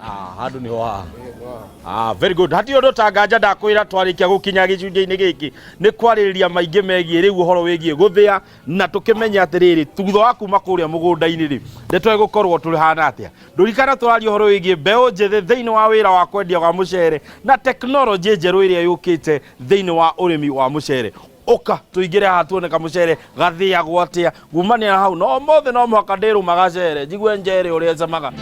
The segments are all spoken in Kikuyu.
Ah, handũ nĩho haha. Ah, very good. Hatirĩ ũndũ ta nganja ndakwĩra twarĩkia gũkinya gĩcunjĩ-inĩ gĩkĩ nĩ kwarĩrĩria maingĩ megiĩ rĩu ũhoro wĩgiĩ gũthĩa na tũkĩmenye atĩrĩrĩ thutha wa kuma kũrĩa mũgũnda-inĩ rĩ ndeto ĩgũkorwo tũhana atĩa. Ndũrikana tũraria ũhoro wĩgiĩ mbeũ njĩthĩ thĩinĩ wa wĩra wa kwendia wa mũcere na tekinoronjĩ njerũ ĩrĩa yũkĩte thĩinĩ wa ũrĩmi wa mũcere. Ũka tũingĩre haha tuone kamũcere gathĩagwo atĩa. Kumania na hau no ũmũthĩ no mũhaka ndĩrũma gacere njigue njere ũrĩa ĩcamaga.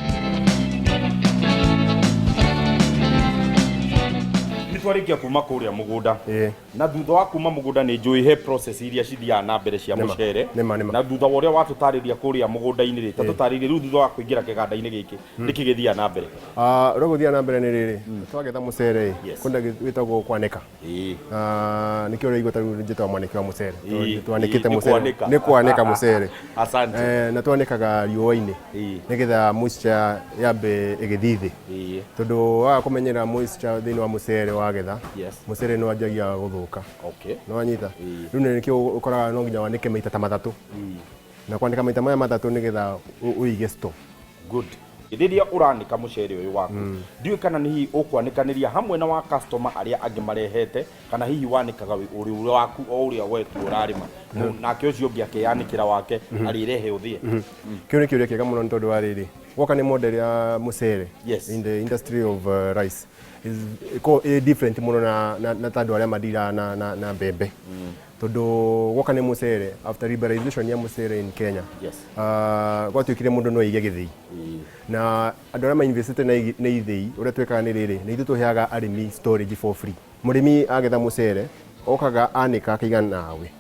Nĩ twarĩkia kuma kũrĩa mũgũnda. Ĩĩ. Na thutha wa kuma mũgũnda nĩ njũĩ he process iria cithiaga na mbere cia Nĩma, mũcere. nĩma, nĩma. Na thutha wa ũrĩa watũtarĩria kũrĩa mũgũnda-inĩ rĩ, ta tũtarĩrie rĩu thutha wa kũingĩra kĩganda-inĩ gĩkĩ nĩkĩ gĩthiaga na mbere? Ah, ũrĩa gũthiaga na mbere nĩ rĩrĩ, twagetha mũcere ĩ, Yes. kwĩna wĩtagwo kwanĩka. Ĩĩ. Ah, nĩkĩo ũraigua ta rĩu njĩtagwo mwanĩki wa mũcere. Ĩĩ, Tondũ twanĩkĩte ĩĩ, nĩ mũcere. kwanĩka. Nĩ kwanĩka mũcere. Asante. Eh, na twanĩkaga riũa-inĩ Ĩĩ. nĩgetha moisture yambe ĩgĩthiĩ thĩ. Ĩĩ. Tondũ waga kũmenyerera moisture thĩinĩ wa mũcere wagetha, Yes. mũcere nĩ wanjagia gũthũka. Okay. Nĩ wanyita? Ĩĩ. Rĩu nĩkĩo ũkoraga no nginya wanĩke maita ta matatũ. Ĩĩ. Na kwanĩka maita maya matatũ nĩgetha ũige store. Good. Rĩrĩa ũranĩka mũcere ũyũ waku, ndiũĩ kana nĩ hihi ũkwanĩkanĩria hamwe na wa customer arĩa angĩ marehete, kana hihi wanĩkaga wĩ ũrĩ ũrĩ waku o ũrĩa we tu ũrarĩma, nake ũcio ũngĩ akeyanĩkĩra wake arĩrehe ũthĩe. Kĩu nĩ kĩũria kĩega mũno nĩ tondũ wa rĩrĩ, woka nĩ model ya mũcere Yes. in the industry of rice is ĩkoragwo ĩ different mũno na ta andũ arĩa mandiraga na mbembe. Tondũ gwoka nĩ mũcere after liberalization ya mũcere in Kenya. Yes. Gwatuĩkire mũndũ no aige gĩthĩi. Na andũ arĩa mainvestĩte na ithĩi ũrĩa twĩkaga nĩ rĩrĩ, nĩ ithuĩ tũheaga arĩmi storage for free. Mũrĩmi agetha mũcere okaga anĩka akaiga nawe.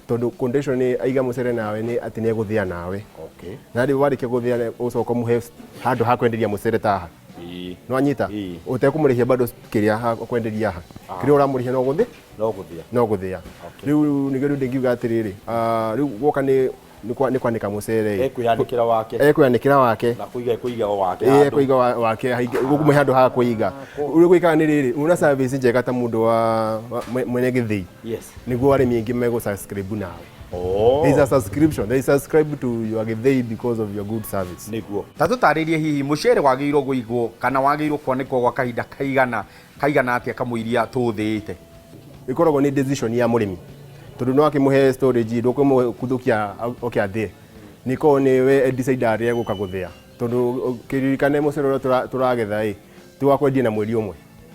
Tondũ condition nĩ aiga mũcere nawe nĩ atĩ nĩ egũthĩa nawe. Okay. Na rĩu warĩkia gũthĩa ũcoka ũmũhe handũ ha kwenderia mũcere ta haha. Ĩĩ. Nĩwanyita? Ĩĩ. Ũtekũmũrĩhia bado kĩrĩa ha kwenderia ha. Kĩrĩa ũramũrĩhia no gũthĩ? No gũthĩa. No gũthĩa. Okay. Rĩu nĩkĩo rĩu ndingiuga atĩrĩrĩ, ah, rĩu gwoka nĩ nĩ kwanĩka mũcere ĩ. Ekwĩyanĩkĩra wake. Ekwĩyanĩkĩra wake. Na kũiga ekũiga o wake Ĩĩ handũ. ekũiga wake gũkũmũhe handũ ha kũiga. Ũrĩa gwĩkaga nĩ rĩrĩ, una service njega ta mũndũ wa mwene gĩthĩi. Yes. Nĩguo arĩmi aingĩ megũ subscribe nawe. Oh. There is a subscription. They subscribe to your gĩthĩi because of your good service. Nĩguo. Ta tũtarĩrie hihi mũcere wagĩrĩirwo kũigwo kana wagĩrĩirwo kwanĩkwo gwa kahinda kaigana kaigana atĩa kamũiria tũũthĩĩte? Ĩkoragwo nĩ decision ya mũrĩmi tondũ no akĩmũhe storage ndũkũmũkuthũkia oke athĩe nĩ korwo nĩ we decide rĩrĩa egũka gũthĩa tondũ kĩririkane mũcere ũrĩa tũragetha ĩ ti wa kwendia na mweri ũmwe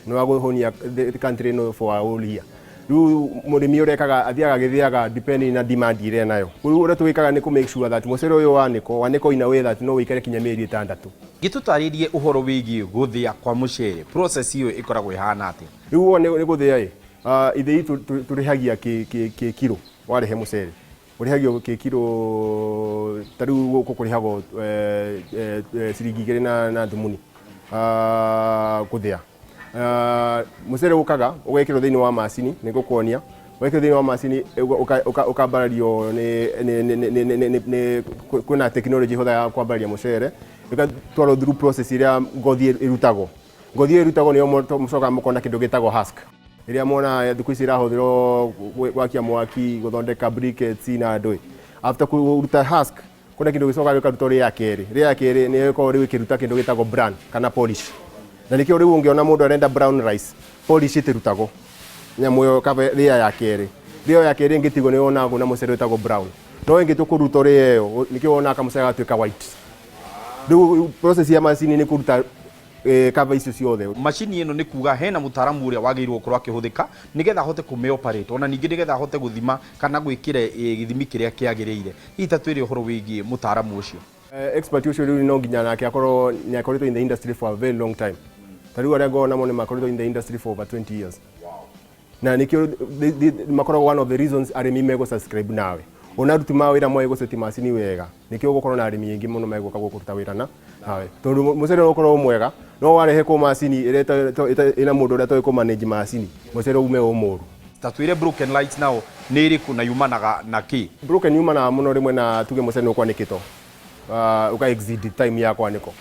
nĩ wa kũhũnia the country ĩno for a whole year. Rĩu mũrĩmi ũrĩa ekaga athiaga agĩthĩaga depending na demand ĩrĩa enayo. Rĩu ũrĩa tũgĩkaga nĩ kũ make sure that mũcere ũyũ wanĩkwo, wanĩkwo in a way that no ũikare kinya mĩeri ĩtandatũ. Gĩtũtarĩrie ũhoro wĩgiĩ gũthĩa kwa mũcere, process ĩyo ĩkoragwo ĩhana atĩa? Rĩu wona nĩ gũthĩa ĩ, ithĩi tũrĩhagia kĩ kiro warehe mũcere. Ũrĩhagio kĩ kiro ta rĩu gũkũ kũrĩhagwo ciringi igĩrĩ na thumuni gũthĩa. Mũcere ũkaga ũgekĩrwo thĩinĩ wa macini nĩ ngũkuonia, wekĩrwo thĩinĩ wa macini ũkambarario nĩ kwĩna tekinoronjĩ ĩhũthagĩra kwambararia mũcere, ĩgatwarwo through process ĩrĩa ngothi ĩrutagwo. Ngothi ĩyo ĩrutagwo nĩyo mũcokaga mũkona kĩndũ gĩtagwo husk. Ĩrĩa muonaga thikũ ici ĩrahũthĩrwo gwakia mwaki, gũthondeka briquettes na ndũĩ. After kũruta husk, kwĩna kĩndũ gĩcokaga gĩkarutwo layer ya kerĩ. Layer ya kerĩ nĩyo ĩkoragwo rĩu ĩkĩruta kĩndũ gĩtagwo bran kana polish. Na nĩkĩo rĩu ũngĩona mũndũ arenda brown rice, polish ĩtirutagwo. Nyamũ ĩyo cover layer ya kerĩ. Layer ĩyo ya kerĩ ĩngĩtigwo nĩyo wonaga kwĩna mũcere wĩtagwo brown. No ĩngĩtua kũrutwo layer ĩyo, nĩkĩo wonaga kamũcere gagatuĩka white. Rĩu process ya macini nĩ kũruta cover icio ciothe. Macini ĩno nĩ kuga hena mũtaramu ũrĩa wagĩrĩirwo gũkorwo akĩhũthĩka nĩgetha ahote kũmĩ operate ona ningĩ nĩgetha ahote gũthima kana gwĩkĩra gĩthimi kĩrĩa kĩagĩrĩire. Hihi ta twĩre ũhoro wĩgiĩ mũtaramu ũcio. Expert ũcio rĩu no nginya nake akorwo nĩ akoretwo in the industry for a very long time. Ta rĩu arĩa ngoragwo namo nĩ makoretwo in the industry for over 20 years. Na nĩkĩo makoragwo one of the reasons arĩmi megũ subscribe nawe. Ona aruti ma wĩra moĩ gũceti macini wega, nĩkĩo ũgũkorwo na arĩmi aingĩ mũno megũka kũruta wĩra na nawe. Tondũ mũcere no ũkorwo mwega, no warehe kũ macini ĩrĩa ĩna mũndũ ũrĩa atoĩ kũ manage macini, mũcere ume wĩ mũru. Ta twĩre broken lights nao nĩ ĩrĩkũ na yumanaga na kĩ? Broken yumanaga mũno rĩmwe na tuge mũcere nĩ ũkwanĩkĩtwo, ũka exceed time ya kwanĩkwo.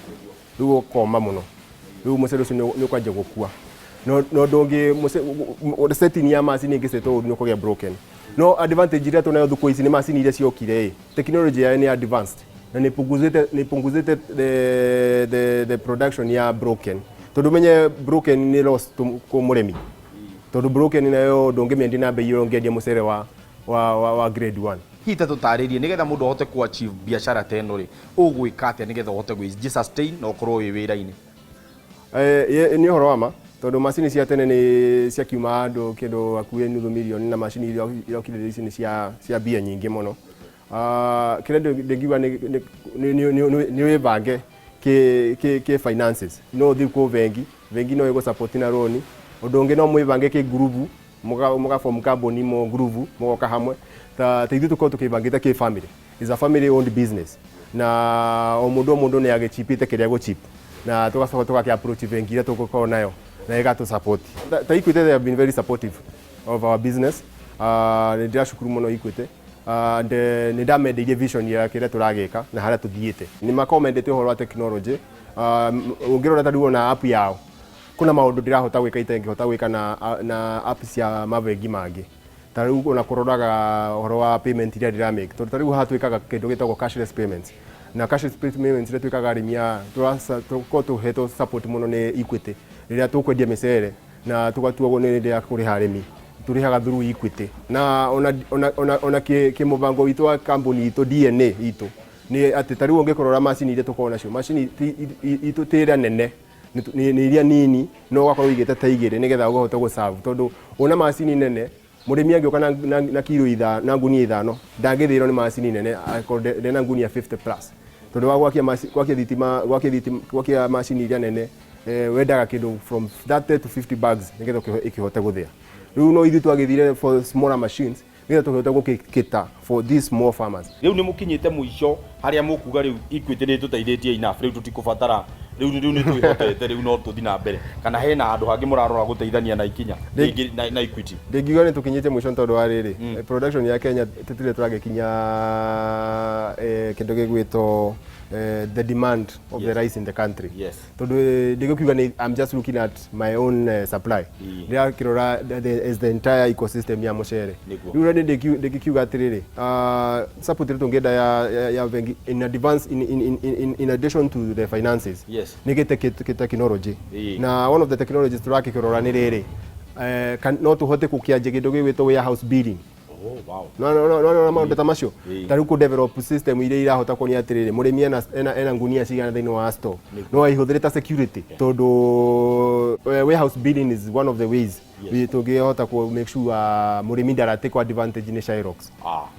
Rĩu ũkoma mũno. Rĩu mũcere ũcio nĩ ũkwanjia gũkua. No no ndũngĩ setting ya macini ĩngĩsetwo ũru nĩ ũkũgĩa broken. No advantage ĩrĩa twĩnayo thikũ ici nĩ macini iria ciokire ĩ, technology yayo nĩ advanced. Na nĩ ĩpunguzĩte the production ya broken, tondũ menye broken nĩ loss kũ mũrĩmi, tondũ broken nayo ndũngĩmĩendia na bei ĩrĩa ũngĩendia mũcere wa grade 1. Hihi ta tũtarĩrie, nĩgetha mũndũ ahote ku achieve biacara ta ĩno rĩ, ũgwĩka atĩa nĩgetha ũhote gwĩ sustain na ũkorwo wĩ wĩra-inĩ? Nĩ ũhoro wa ma, tondũ macini cia tene nĩ ciakiuma andũ kĩndũ hakuhĩ nuthu mirioni, na macini iria irokire ici nĩ cia mbia nyingĩ mũno. Ah, kĩrĩa ndingiuga nĩ wĩbange kĩ finances. No ũthiĩ kũ bengi, bengi no ĩgũ support na roni. Ũndũ ũngĩ, no mwĩbange kĩ ngurubu, mũga form kambuni mo ngurubu, mũgoka hamwe. Ta ithuĩ tũkorwo tũkĩbangĩte kĩ family, is a family owned business, na o mũndũ nĩ agĩchipĩte kĩrĩa gũchip, na tũgacoka tũgakĩ approach bengi ĩrĩa tũgũkorwo nayo na ĩgatũ support. Ta Equity, they have been very supportive of our business. Nĩ ndĩracukuru mũno Equity. And nĩ ndamendeirie vision ya kĩrĩa tũragĩka na harĩa tũthiĩte. Nĩ makorwo mendete ũhoro wa technology. Ũngĩrora ta rĩu ona app yao, kuna maũndũ ndĩrahota gwĩka itangĩhota gwĩka na app cia mabengi mangĩ. Ta rĩu ona kũroraga ũhoro wa payment iria ndĩramake, tondũ ta rĩu haha twĩkaga kĩndũ gĩtagwo cashless payments, na cashless payments iria twĩkaga arĩmi aya, tũkorwo tũhetwo support mũno nĩ Equity rĩrĩa tũkwendia mĩcere, na tũgatuagwo nĩ rĩrĩa kũrĩha arĩmi tũrĩhaga through Equity. Na ona kĩ mũbango witũ wa kambuni itũ, DNA itũ nĩ atĩ ta rĩu ũngĩkorora macini iria tũkoragwo nacio, macini itũ ti ĩrĩa nene, nĩ iria nini, no ũgakorwo ũigĩte ta igĩrĩ nĩgetha ũgahote gũserve, tondũ una macini nene, mũrĩmi angĩũka na kiro na ngunia 5, ndangĩthĩrwo nĩ macini nene akorwo ndena ngunia 50 plus, tondũ wa gwakia thitima, gwakia macini iria nene, wendaga kĩndũ from 30 to 50 bags nĩgetha ĩkĩhote gũthĩa. Rĩu no ithuĩ twagĩthire for smaller machines nĩgetha tũhote gũkĩta for these small farmers. Rĩu nĩ mũkinyĩte mũico harĩa mũkuga rĩu Equity nĩ tũteithĩtie enough, rĩu tũtikũbatara, rĩu nĩ twĩhotete, rĩu no tũthi na mbere, kana hena handũ hangĩ mũrarora gũteithania na ikinya rĩngĩ na Equity? Ndingiuga nĩ tũkinyĩte mũico, nĩ tondũ wa rĩrĩ, production ya Kenya tũtirĩ tũragĩkinya kĩndũ gĩgwĩtwo the demand of the rice in the country. Tondũ ndĩgũkiuga nĩ I'm just looking at my own supply. Ndĩrakĩrora as the entire ecosystem ya mũcere. Rĩu nĩ ndĩngĩkiuga atĩrĩrĩ, support ĩrĩa tũngĩenda ya bengi in advance, in addition to the finances, nĩ gĩ technology. Na one of the technologies tũrakĩrora nĩ rĩrĩ, no tũhote gũkĩanjia kĩndũ gĩgwĩtwo warehouse billing. No maũndũ ta macio. Ta rĩu kũ develop system iria irahota kuonia atĩrĩrĩ, mũrĩmi ena ngunia cigana thĩinĩ wa store, no aihũthĩre ta security, tondũ warehouse billing is one of the ways tũngĩhota kũ make sure mũrĩmi ndaratekwo advantage nĩ Shylock.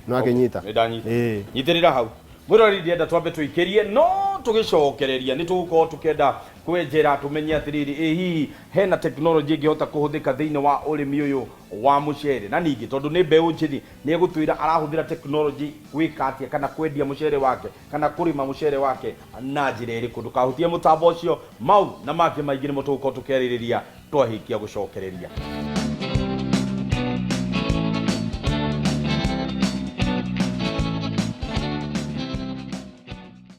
No akĩnyita. Nĩ ndanyita. Nyitĩrĩra hau, mwĩroreri, ndĩrenda twambe tũikĩrie, no tũgĩcokereria nĩ tũgũkorwo tũkĩenda kwenjera tũmenye atĩrĩrĩ, ĩ hihi hena tekinoronjĩ ĩngĩhota kũhũthĩka thĩinĩ wa ũrĩmi ũyũ wa mũcere? Na ningĩ tondũ nĩ mbeũ njĩthĩ, nĩ egũtwĩra arahũthĩra tekinoronjĩ gwĩka atĩa, kana kwendia mũcere wake, kana kũrĩma mũcere wake na njĩra ĩrĩkũ. Ndũkahutie mũtambo ũcio, mau na mangĩ maingĩ nĩmo tũgũkorwo tũkĩarĩrĩria twahĩkia gũcokereria.